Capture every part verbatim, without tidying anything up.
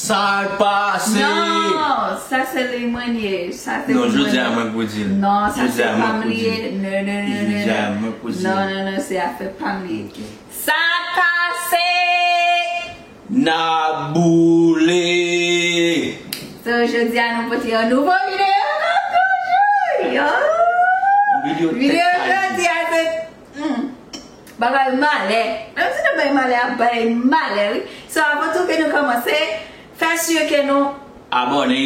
Sa k pase? Non, sa se li mwen ye. Sa se Non, li mwen jodi a ye. Mwen k pou di l. Non, sa Jodi se a mwen pa k m pou li di ye. l. Non, non, non, non, Jodi a non. mwen k pou di Non, l. non, non, se afè pa m li ye. Ok. Sa k pase? N ap boule. So, jodi a nou pote yon nouvo videyo, toujou. Yo. Yon videyo Videyo tèt jodi a se, hmm, bagay malè. Menm si nou bay malè, ap bay malè, wi. So, avan tou ke nou kòmanse, fè si ke nou Abòne.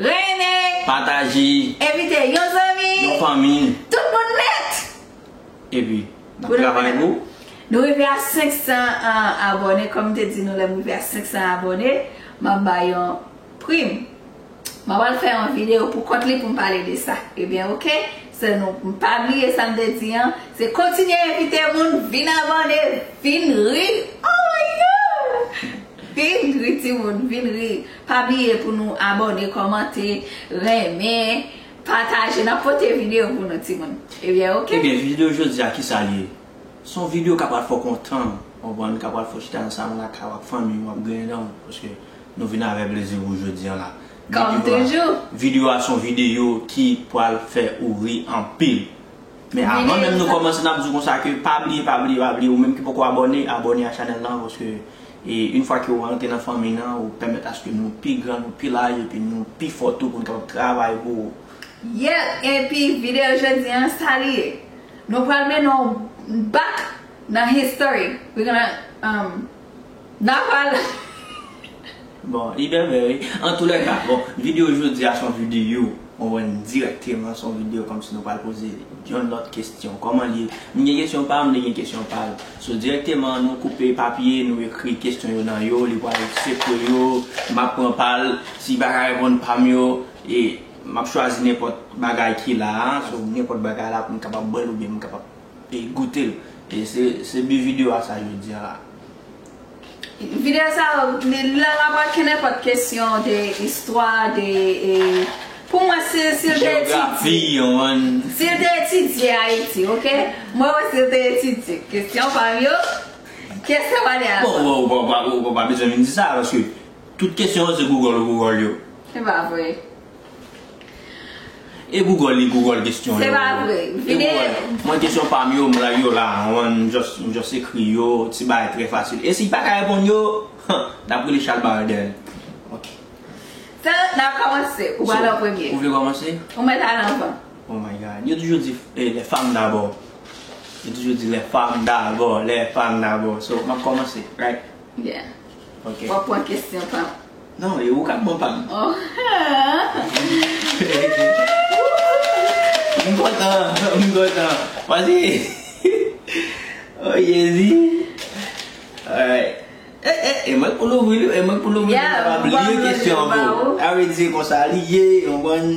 Renmen. Pataje. Envite yon zanmi. Yon fanmi. Tout moun nèt. Epi, n ap Pou nou travay fè pou Nou rive a senk san, ah, abòne. Kòm m te di nou, lè m rive a senk san abòne, m ap bay yon prim. M ap al fè yon videyo pou kont li pou m pale de sa. Ebyen, oke? Se nou, m pa bliye sa m te di an. Se kontinye envite moun, vin abòne, vin ri. Oh my God! Vin ri, timoun, vin ri. Pa bliye pou nou abòne, kòmante, renmen, pataje. N ap pote videyo pou nou, timoun. Ebyen, oke? Ebyen, videyo jodi a, ki sa l ye? Se yon videyo k ap pral fè w kontan, w konprann, k ap pral fè w chita ansanm lakay w ak fanmi w, w ap griyen dan w, paske nou vin avè plezi pou jodi a la. Kòm Videyo a, toujou. Videyo a se yon videyo ki pral fè ou ri anpil. Men Vini avan menm nou sa. kòmanse, n ap di w konsa ke pa bliye, pa bliye, pa bliye, ou menm ki poko abòne, abòne a chanèl lan, paske, e, yon fwa ke w rantre nan fanmi nan, ou pèmèt aske nou pi gran, nou pi laj, epi nou pi fò tou pou nou kapab travay pou ou. Yeah, epi videyo jodi an, sa li ye. Nou pral mennen w back nan history. We gonna, um, n ap al Bon, li bèbè, wi. Antoulèka, bon, videyo jodi a se yon videyo, ou konprann, dirèkteman, se yon videyo kòmsi nou pral poze yon lòt kesyon. Kòman li ye? M gen kesyon pa m, li gen kesyon pa l. So, dirèkteman, nou koupe papye, nou ekri kesyon yo nan yo, li pral sekre yo, m ap pran pa l, si li pa ka reponn pa m yo, e m ap chwazi nenpòt bagay ki la a, so, nenpòt bagay la pou m kapab bwè l oubyen m kapab e goute l. E se, se bi videyo a sa jodi a la. Videyo sa yo, li la la pa gen nenpòt kesyon de istwa, de, e, pou mwen, si, si l te Jewografi, etidye, yon si l te etidye Ayiti, oke? Mwen wè si l te etidye. Kesyon pa m yo, kesyon pa de Bon, avan. bon, bon, bon, bon, bon, pa bezwen vin di sa, paske tout kesyon yo se Google ou Google yo. Se pa vre. E Google li Google kesyon yo. Se pa vre. E Vide- Google. Mwen kesyon pa m yo, m la yo la. Mwen, m just, m just ekri yo, ti bagay trè fasil. E si l pa ka reponn yo, n ap rele Charles Baradel. Ok. Sa, n ap kòmanse. Ou pral an premye. Ou vle kòmanse? Ou mèt al anvan. Oh my God. Yo toujou di, eh, les femmes d'abord. Yo toujou di les femmes d'abord, les femmes d'abord. So, m ap kòmanse, right? Yeah. Ok. W ap pran kesyon pa m. Non, e ou k ap ban pa m. Oh. M kontan, m kontan. Pase. Oh, Jezi. Alright. E, e, e mwen k pou louvri li, e mwen k pou louvri li, Yeah, m pa bliye kesyon an pou ou. Sa vle di se konsa li ye, yon bon.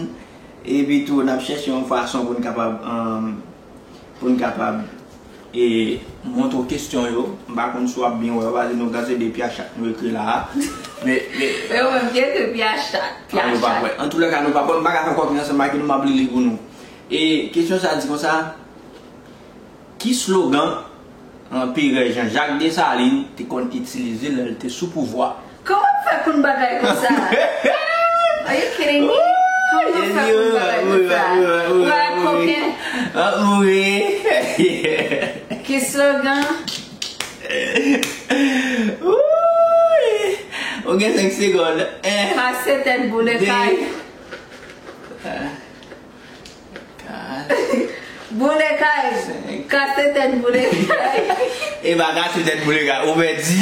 Epi tou, n ap chèche yon fason pou n kapab, um, pou n kapab, e, montre w kesyon yo. M pa konn si w ap byen wè yo, paske nou gen se de pye a chat nou ekri la a. Men, men, Men yo menm, gen de pye a chat, pye a chat. Antoulèka, nou pa, bon, m pa ka fè kòkri ansanm ak nou, m ap li li pou nou. E kesyon sa a di konsa, ki slogan Anperè Jean-Jacques Dessalines te konn itilize lè l te sou pouvwa? Kòman w fè konn bagay konsa? Are you kidding me? Kòman w fè konn bagay konsa? Ou pa koken? Ap mouri. Ki slogan? Ou gen senk segonn. En. Kase tèt boule kay. Boule kay. Senk. Kase tèt boule kay. E pa kase tèt boule kay, ou pèdi.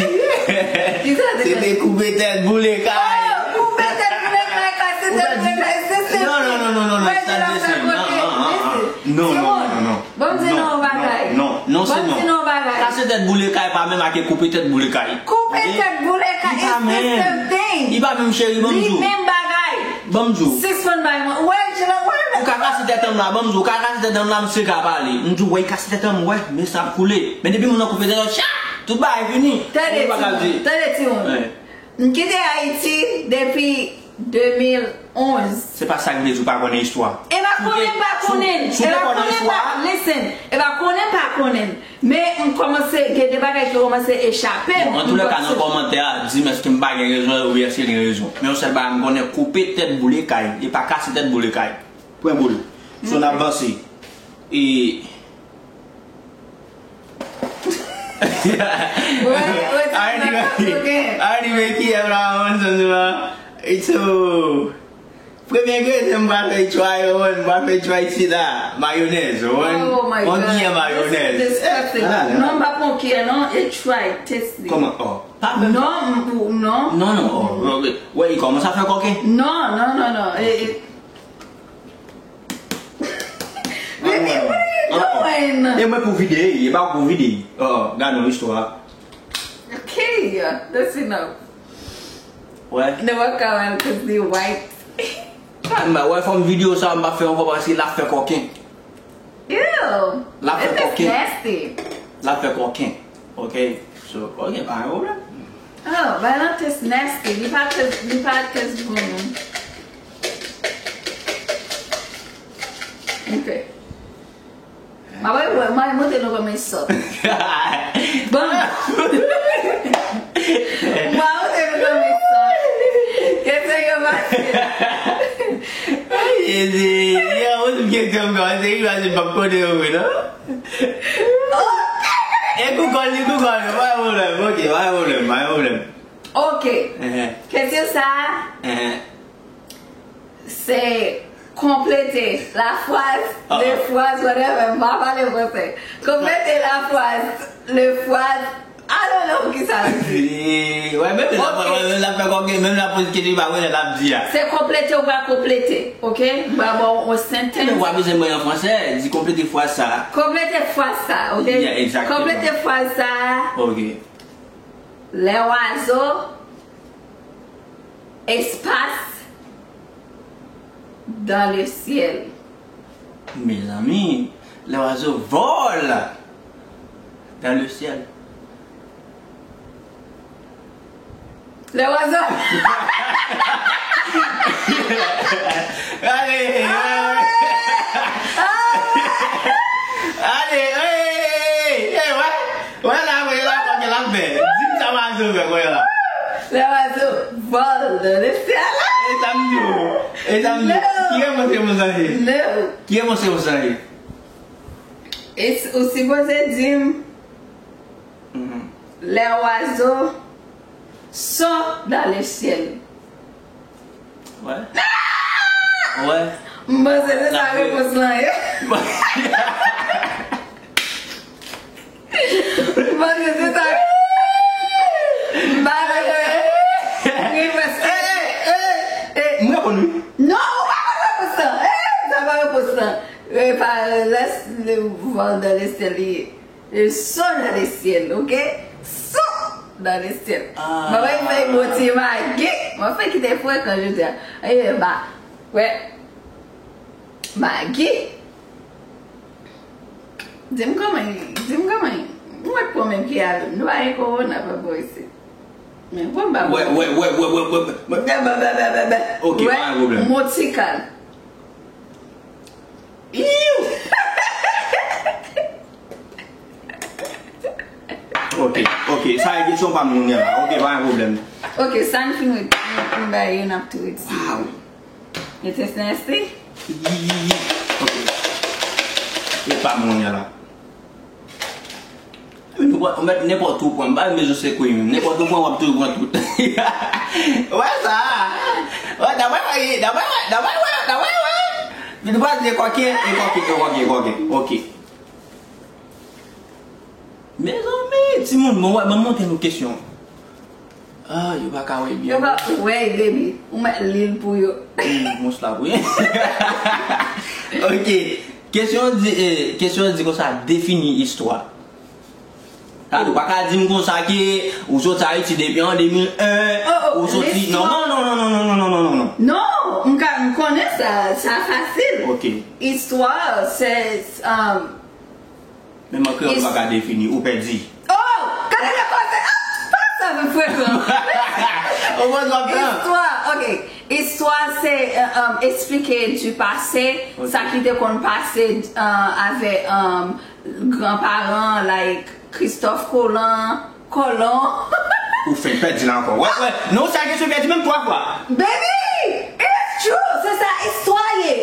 Kisa se te koupe tèt boule kay. Oh, koupe tèt boule kay, kase tèt boule kay. Se, se, non, non, non, non, non, non, sa te se, non, non, non, non, non, non. Bon, di non bagay. Non, non, se non. Bon, di non bagay. Kase tèt boule kay pa menm ak koupe tèt boule kay. Koupe tèt boule kay, it's the same thing. Li pa menm, cheri, ban m di w. Li menm bagay. Ban m di w. Sispann bay mwen. Wè, je le wè. Ou ka kase tèt an m la, ban m di w. Ou ka kase tèt an m la, misye ka pale. M di w, wè, li kase tèt an m, wè, men sa ap koule. Men depi moun nan koupe tèt an, cha! Tout bagay fini. Tande, timoun. Tande, timoun. M kite Ayiti depi de mil onz. Se pa sa k vle di w pa konnen istwa. E pa konnen, pa konnen. Si w te konnen istwa, listen. E pa konnen, pa konnen. Men m kòmanse gen de bagay ki kòmanse echape m. Bon, an tou lè ka, nan kòmantè a, di m èske m pa gen rezon oubyen èske l gen rezon. Men yon sèl bagay m konnen, koupe tèt boule kay. E pa kase tèt boule kay. Pwen boule. So n ap vanse. E Already, already make it around, so, so, premye grenn, m pral fè try, m pral fè try sila, mayonèz, on kiyen mayonèz. Disgusting. Non, m pa pran kiyen non, e try, test li. Kòman? Oh, pa menm. Non, m- non. Non, non, oh, ok. Wè, li kòmanse ap fè kòken. Non, non, non, non. E, e, Baby, what are you doing? E mwen pou vide, e pa pou vide. Oh, gade yon istwa. Okay, that's enough. Wè. Never come out cause they white. Ah, m pa wè fòm videyo sa, m pa fè ankò paske l ap fè kòken. Ew. L ap fè kòken. Nasty. L ap fè kòken. Ok. So, ok, pa gen pwoblèm. Oh, bay lan test nasty. Li pa test, li pa test bon non. Ok. Mwen, mwen, mwen montre nou kòman e sòt. Bon. Mwen montre nou kòman e sòt. Kèt se yo mache. Ay, Jezi. Yo, ou di kèt se yo mache, imajin m p ap konnen yo vre, non? E Google, li Google, pa gen pwoblèm, ok, pa gen pwoblèm, pa gen pwoblèm. Ok. Ehn. Kesyon sa a, Ehn. Se konplete la fraz, le fraz, whatever, m pa pale fransè. Konplete la fraz, le fraz, I don't know ki sa l di. Wè, menm lè l ap, Ok. Menm lè l ap fè kòken, menm lè l ap poze kesyon, li pa konnen l ap di a. Se konplete ou pa konplete, ok? M ba w yon sentence. Men w pa bezwen mwen an fransè, di konplete fraz sa a. Konplete fraz sa a, ok? Yeah, exactement. Konplete fraz sa a. Ok. Les oiseaux espace dans le ciel. Mezanmi, les oiseaux volent dans le ciel. Les oiseaux. Allez, allez. Allez, hey, hey, hey, hey, wè, wè la, wè la, kòman l ap fè. Di m sa oiseau fè, wè la. Les oiseaux volent dans le ciel. E sa m di w. E sa m di w. Non. Ki reponse reponse sa ye? Non. Ki reponse reponse sa ye? E s- ou sipoze di m, Mhm. Les oiseaux sont dans le ciel. Wè. Wè. M panse se sa repons lan ye. M panse se sa. M pa konn. Wi, paske Eh, eh, eh, eh. M reponn wi. Non, ou pa konn repons lan. Eh, sa pa repons lan. E pa, les, le vol dans le ciel li ye. Le son dans le ciel, ok? Son dans le ciel. Ah. Mwen fè moti magi. Mwen fè kite frekan jodi a. Anyway, ba. Wè. Magi. Di m kòman, di m kòman. Mwen pran menm ki a nou pa gen kowona pa bò isit. Men pran ba. Wè, wè, wè, wè, wè, wè, wè. Bè, bè, bè, bè, bè, bè. Ok, pa gen pwoblèm. Moti kal. Iw! Ok, ok. Sa e kesyon pa m kounye a la. Ok, pa gen pwoblèm. Ok, sa n fin ret. Nou bay yo, n ap tou ret. Wow. It is nasty. Ok. E pa m kounye a la. Ou mèt nenpòt ou pran, m pa bezwen sekwe menm. Nenpòt ou pran, w ap toujou pran tout. Wè sa. Wè, dapre wè, dapre wè, dapre wè, dapre wè. Li pa di kòken, e kòken, e kòken, e kòken. Ok. Mezanmi, timoun, bon, wè, ban m montre nou kesyon. Ah, yo pa ka wè byen. Yo pa wè, baby. Ou mèt li l pou yo. Hmm, mouch la pou yo. Ok. Kesyon di, eh, kesyon di konsa, defini istwa. Sa di, ou pa ka di m konsa ke ou soti Ayiti depi an de mil en, ou soti, non, non, non, non. Non, m ka, m konnen sa, sa fasil. Ok. Istwa, se, um, Menm an kreyòl ou pa ka defini, ou pèdi. Oh! Gade lè koze! Ah! Pa sa vin frekan! Ou mwen dwa pran. Istwa, ok. Istwa se, eh, um, eksplike du passé, sa ki te konn pase, eh, avè, um, granparan, like, Christophe Colomb, Colomb. Ou fenk pèdi la ankò. Wè, wè. Non, sa kesyon pèdi menm twa fwa. Baby, it's true. Se sa istwa ye.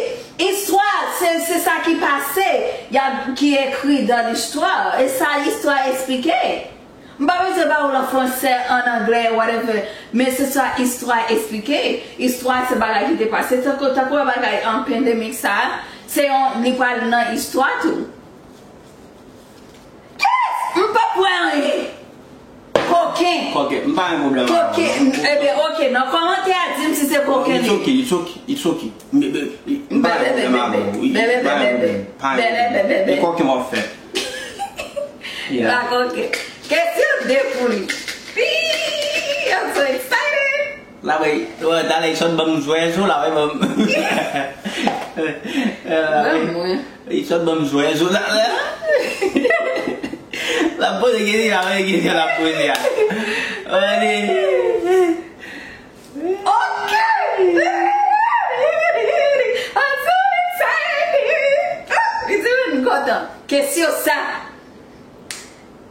Istwa, se, se sa ki pase, y a, ki ekri dan listwa. E sa istwa eksplike. M pa bezwen ba ou l an fransè, an anglè, whatever. Men se sa istwa eksplike. Istwa se bagay ki te pase. Tankou, tankou bagay an pandemic sa, se yon, li pral nan istwa tou. Yes! M p ap wè anyen. Koken. Koken. M pa gen pwoblèm avè w. Koken. Ebyen, ok, nan kòmantè a, di m si se koken li ye. It's okay, it's okay, it's okay. M, m, m pa gen pwoblèm avè w. Wi, m pa gen pwoblèm. Pa gen pwoblèm. E koken w ap fè. Yeah. La koken. Kesyon de pou li. Ii, I'm so excited. La, wè, wè, talè, li sot ban m jwè zo la, wè, ban m. Ban mwen. Li sot ban m jwè zo la. La poze kesyon, la poze kesyon, la poze a. Wè, li. Ok! I'm so excited! Li di m kontan. Kesyon sa.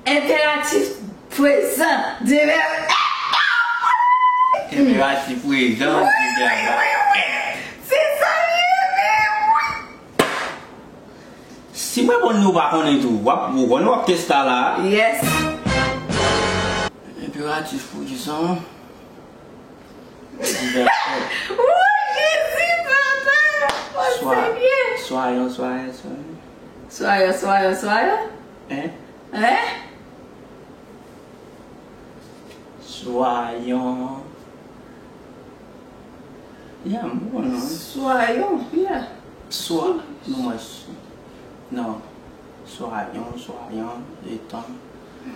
Enperatif prezan. Di m. Enperatif prezan. Se sa li ye, men wi. Si m reponn li, ou pa konnen tou. W ap, ou konnen w ap testa la. Yes. Enperatif prezan. Woy, Jezi, papa! Woy, Senyè! Swayon, swayon, swayon. Swayon, swayon, swayon? Hein? Hein? Swayon. Yeah, m bon non. Swayon, yeah. Swa, non, mwen s-, non. Swayon, swayon, etan. Wi,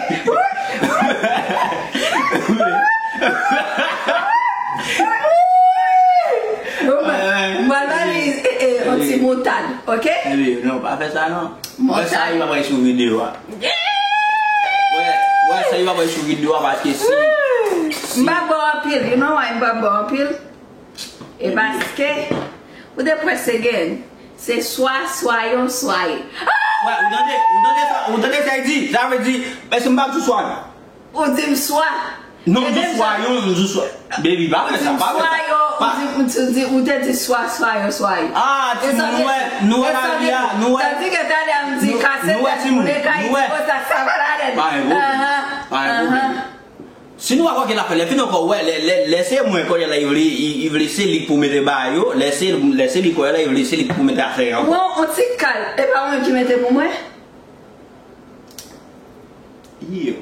wi, wi. Mwen analize, e, e, yon ti moutad, ok? Epi, non, pa fè sa non. Wè sa, li pa pral sou videyo a. Wè, wè sa, li pa pral sou videyo a, paske si, si. M pa ba w anpil, you know why m pa ba w anpil? E paske, ou te prese gen, se swa, swayon, swaye. Wè, ou tande, ou tande sa, ou tande sa l di? Sa vle di, èske m pa di swa? Ou di m swa. Non, m di swayon, m di swa. Baby, pa fè sa, pa fè sa. Ou di m swayon, ou di, ou di, ou te di swa, swayon, swaye. Ah, timoun, nou wè, nou wè lavi a, nou wè. Tandis que talè a m di kase tèt, nou wè timoun, nou wè. Pa gen pwoblèm. Si nou pa kwè ke l ap fè, lè fini ankò, wè, lè, lè, lè se mwen kounye a la, li vle, li, li vle se li k pou mete bagay yo, lè se, lè se li kounye a la, li vle se li k pou mete afè yo ankò. Bon, on ti kal, e pa ou menm ki mete pou mwen? Yo.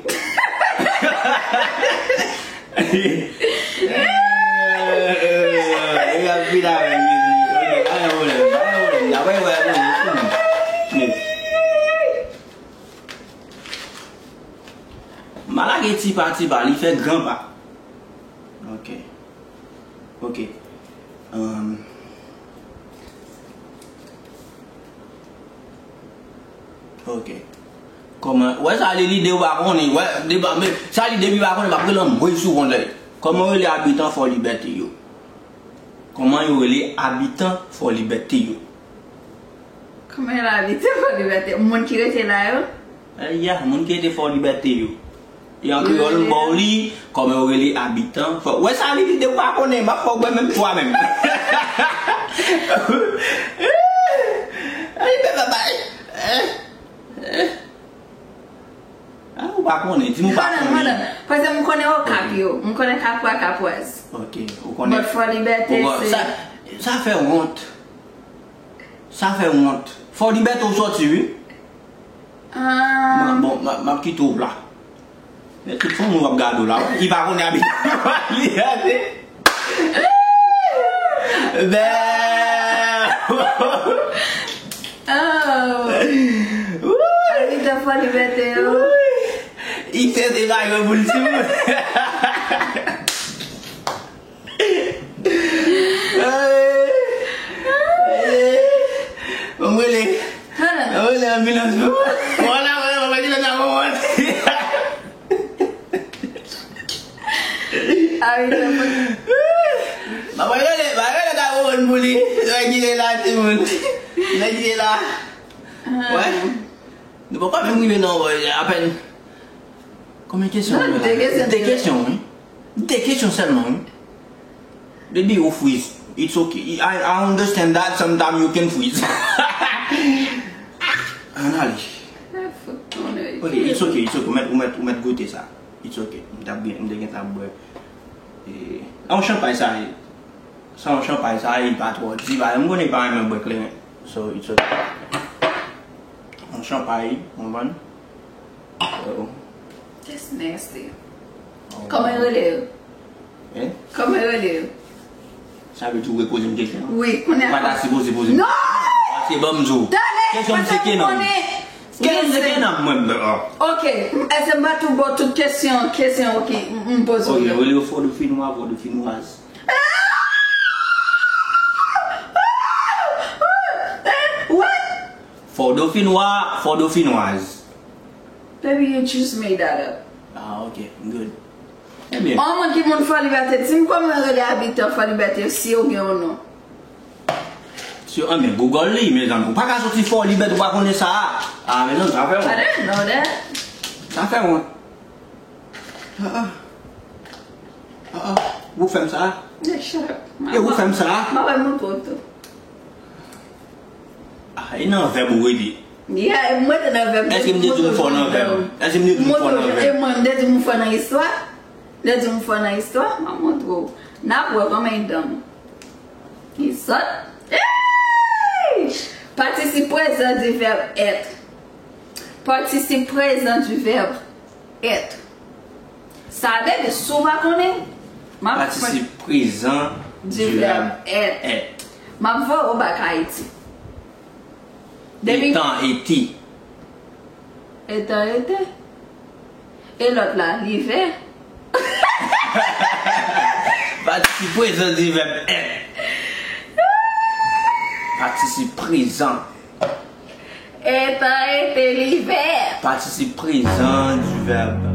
Li ap vin avè l, li di, ok, pa gen pwoblèm, pa gen pwoblèm, n ap wè, wè, wè, wè. M a lage ti pa ti pa, li fè gran pa. Ok. Ok. Um, ok. Kòman, wè sa li lide ou pa konnen, wè, depi, men, sa li depi pa konnen, m ap rele anmwey sou kont li. Kòman yo rele abitan Fò Libète yo? Kòman yo rele abitan Fò Libète yo? Kòman yo rele abitan Fò Libète? Moun ki rete la yo? Eh, yeah, moun ki rete Fò Libète yo. E an kreyòl, m ba w li, kòman yo rele abitan Fò. Wè sa li di, depi w pa konnen, m ap fè w bwè menm twa menm. Ay, bebe, bay. Eh, eh. Ah, ou pa konnen, di m ou pa konnen. Hold on, hold on. Paske m konnen Okap yo. M konnen Kapwa, Kapwèz. Ok, ou konnen. But Fò Libète, se. Sa, sa fè wont. Sa fè wont. Fò Libète ou sòti, wi. Ah. Bon, m ap, m ap kite w la. Men tout fanm ou ap gade w la, wi. Li pa konnen abitye. Li gade. Bè. Oh. Abitye Fò Libète yo. Li fè se bagay pou l di. Mwen rele. Mwen rele anbilans pou mwen. Wala, wala, wala, wala, wala. Mwen pa rele, pa rele ka woman pou li. Nèg ki rele la, timoun. Nèg ki rele la. Wè. Nou poko menm rive nan, apèn. Konbyen kesyon? Non, de kesyon. De kesyon, wi. De kesyon sèlman, wi. Baby, ou freeze. It's okay. I, I understand that sometimes you can freeze. Ann ale. Ok, it's okay, it's okay. Ou mèt, ou mèt, ou mèt goute sa. It's okay. M t ap byen, m te gentan ap bwè. E, yon chanpay sa ye. Sa yon chanpay sa ye, pa twò di, pa, m konnen pa renmen bwè kleren. So, it's okay. Yon chanpay, konprann? Oh. That's nasty. Kòman yo rele yo? Eh? Kòman yo rele yo? Sa vle di ou repoze m kesyon? Wi, kounye a. Ou pa ta sipoze poze m. Non! Pase ban m di w. Kesyon m se ke non. Kesyon m se ke non, mwen, mwen, oh. Ok, èske m pa tou bon tout kesyon, kesyon, ok, m poze w yo. Ok, rele yo fò de finwa, fò de finwaz. What? Fò de finwa, fò de finwaz. Baby, you just made that up. Ah, ok, good. Ebyen. An mwen ki moun Fò Libète, di m kòman yo rele abitan Fò Libète si yo gen yon non. Si yo, anben, Google li, mezanmi. Ou pa ka soti Fò Libète, ou pa konnen sa. Ah, mezanmi, sa fè wont. I didn't know that. Sa fè wont. Ah, ah. Ah, ah. Ou fè m sa? Yeah, shut up. E ou fè m sa? M ap montre w tou. Ah, e nan vèb ou rete. Yeah, mwen te nan vèb. Èske m te di m fò nan vèb? Èske m te di m fò nan vèb? E mwen, m te di m fò nan istwa? M te di m fò nan istwa? M ap montre w. N ap wè kòman e dan m. Li sòt. Hey! Patisip prezan di vèb être. Patisip prezan di vèb être. Sa vle di, si w pa konnen, m ap... Patisip prezan di vèb être. M ap voye w bak Ayiti. Depi... Etan, ete. Etan, ete. E lòt la, livè. Patisip prezan di vèb être. Patisip prezan. Etan, ete, livè. Patisip prezan di vèb